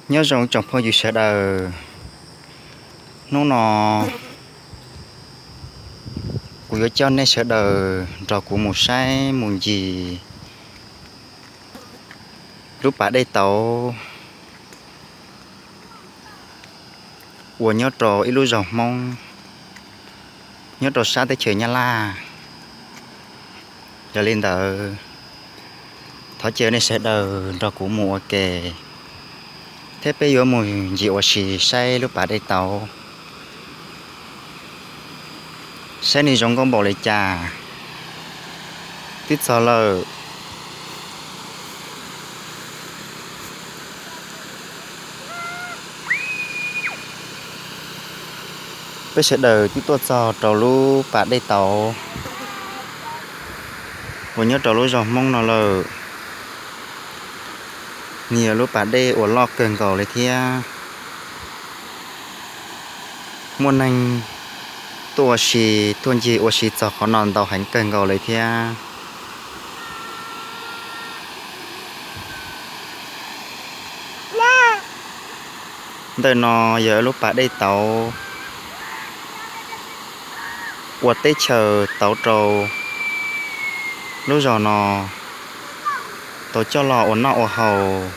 Nyob zoo tsoom phooj ywg sawv daws, hnub no kuv yuav coj nej sawv daws nrog kuv mus saib mus ncig lub pas dej tauv uas nyob rau ib lub zos Hmoob nyob rau sab teb chaws Nyab Laj. Yog li ntawd, thov caw nej sawv daws nrog kuv mus ua ke, thiab peb yuav mus ncig ua si saib lub pas dej tauv, saib nws zoo nkauj npaum li cas. Twb txog lawm. Peb sawv daws twb tuaj txog rau lub pas dej tauv uas nyob rau lub zos Hmoob no lawm. Nws yog lub pas dej uas loj kawg nkaus li thiab. Muaj neeg tuaj ua si, tuaj ncig ua si txog qhov no ntau heev kawg nkaus li thiab. Ntawm no yog lub pas dej tauv uas teb chaws tauv rau lub zos no tau coj los ua noj ua haus,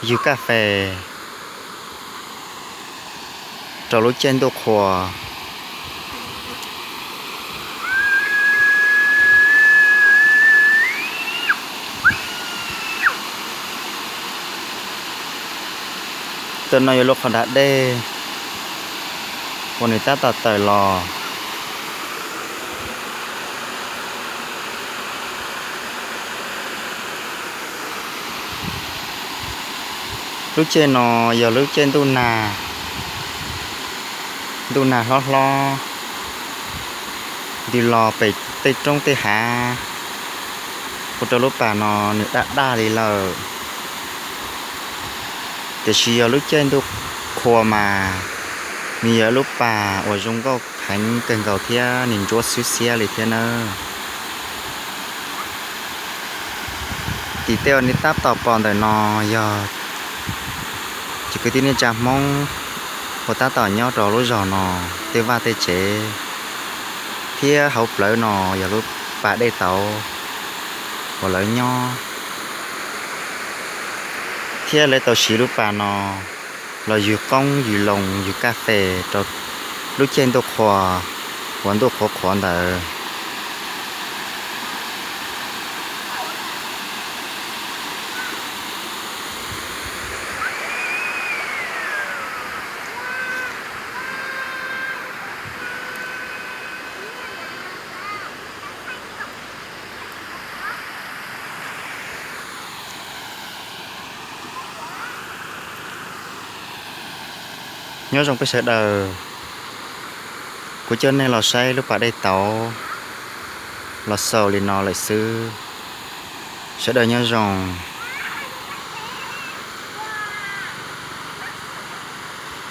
ywg kaj fes rau lub caij ntuj qhua. Ntawm no yog lub qhov nram dej uas nws tab tom tawm los. Lub caij no yog lub caij ntuj nag, ntuj nag hlob hlob, nti los pem tej roob tej hav, ua rau lub pas no nws daj daj li lawm. Tiam sis yog lub caij ntuj qhua mas nws yog lub pas uas zoo nkauj heev kawg nkaus thiab nws ntsuab xwb xiab li thiab nawb. Tim tej uas nej tab tom pom ntawm no yog cov kwv tij neej tsa Hmoob uas tab tom nyob rau lub zos no, tej vaj tej tsev thiab hauv plawv no yog lub pas dej tauv uas lawv nyob, thiab lawv tau siv lub pas no los ywg qoob ywg loo ywg kaj fes rau lub caij ntuj qhua uas ntuj qhuav qhuav ntawd. Nyob zoo peb sawv daws, kuv coj nej los saib lub pas dej tauv los xaus li no lawm xwb. Sawv daws nyob zoo.